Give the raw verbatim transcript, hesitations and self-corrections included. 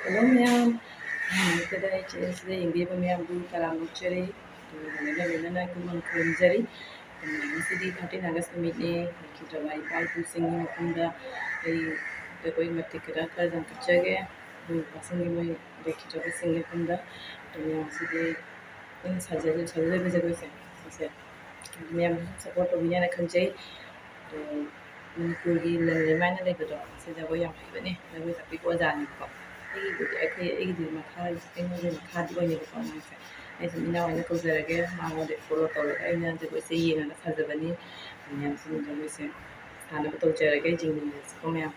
Hello ꯃꯌꯥꯝ, ꯑꯍꯥꯟꯕꯗ ꯑꯩ ꯆꯦꯅꯦꯜꯁꯤꯗ ꯌꯦꯡꯕꯤꯕ ꯃꯌꯥꯝꯕꯨ ꯇꯔꯥꯝꯅ ꯑꯣꯛꯆꯔꯤ꯫ ꯑꯗꯨꯒ ꯂꯣꯏꯅ ꯂꯣꯏꯅꯅ ꯀꯨꯝꯃꯪ ꯈꯨꯔꯨꯝꯖꯔꯤ꯫ ꯑꯗꯨꯅ ꯉꯁꯤꯗꯤ thirteen August ꯅꯨꯃꯤꯠꯅꯤ꯫ ꯂꯩꯈꯤꯗ꯭ꯔꯕ ꯏꯄꯥ ꯏꯄꯨꯁꯤꯡꯒꯤ ꯃꯐꯝꯗ ꯑꯩ ꯖꯒꯣꯏ ꯃꯇꯦꯛ ꯈꯔ ꯈꯔꯗꯪ ꯀꯠꯆꯒꯦ꯫ ꯑꯗꯨ ꯏꯄꯥꯁꯤꯡꯒꯤ ꯃꯣꯏ ꯂꯩꯈꯤꯗ꯭ꯔꯕꯁꯤꯡꯒꯤ ꯃꯐꯝꯗ꯫ ꯑꯗꯨꯅ ꯉꯁꯤꯗꯤ ꯑꯩꯅ ꯁꯥꯖ-, ꯁꯥꯖꯖꯕ ꯖꯒꯣꯏꯁꯦ, ꯁꯤꯁꯦ ꯃꯌꯥꯝꯅꯁꯨ support ꯇꯧꯕꯤꯅꯦꯅ ꯈꯟꯖꯩ꯫ ꯑꯗꯣ ꯃꯅꯤꯄꯨꯔꯒꯤ ꯂꯟ ꯂꯩꯃꯥꯏꯅ ꯂꯩꯕꯗꯣ, ꯁꯤ ꯖꯒꯣꯏ ꯌꯥꯝ ꯍꯩꯕꯅꯦ, ꯖꯒꯣꯏ ꯇꯥꯛꯄꯤꯕ ꯑꯣꯖꯥꯅꯦꯕꯀꯣ꯫ ꯑꯩꯒꯤꯕꯨꯗꯤ, ꯑꯩꯈꯣꯏ, ꯑꯩꯒꯤꯗꯤ ꯃꯈꯥ, ꯑꯩꯉꯣꯟꯗ ꯃꯈꯥꯗꯤ ꯑꯣꯏꯅꯦꯕꯀꯣ ꯑꯉꯥꯡꯁꯦ꯫ ꯑꯩ ꯁꯨꯝ ꯏꯅꯥꯎ ꯍꯣꯏꯅ ꯀꯧꯖꯔꯒꯦ, ꯃꯉꯣꯟꯗ follow ꯇꯧꯔꯒ ꯑꯩꯅ ꯖꯒꯣꯏꯁꯦ ꯌꯦꯡꯉꯒ ꯁꯥꯖꯕꯅꯤ꯫ ꯃꯌꯥꯝꯁꯤꯡ ꯖꯒꯣꯏꯁꯦ ꯁꯥꯅꯕ ꯇꯧꯖꯔꯒꯦ, ꯌꯦꯡꯃꯤꯟꯅꯁꯤꯀꯣ ꯃꯌꯥꯝ꯫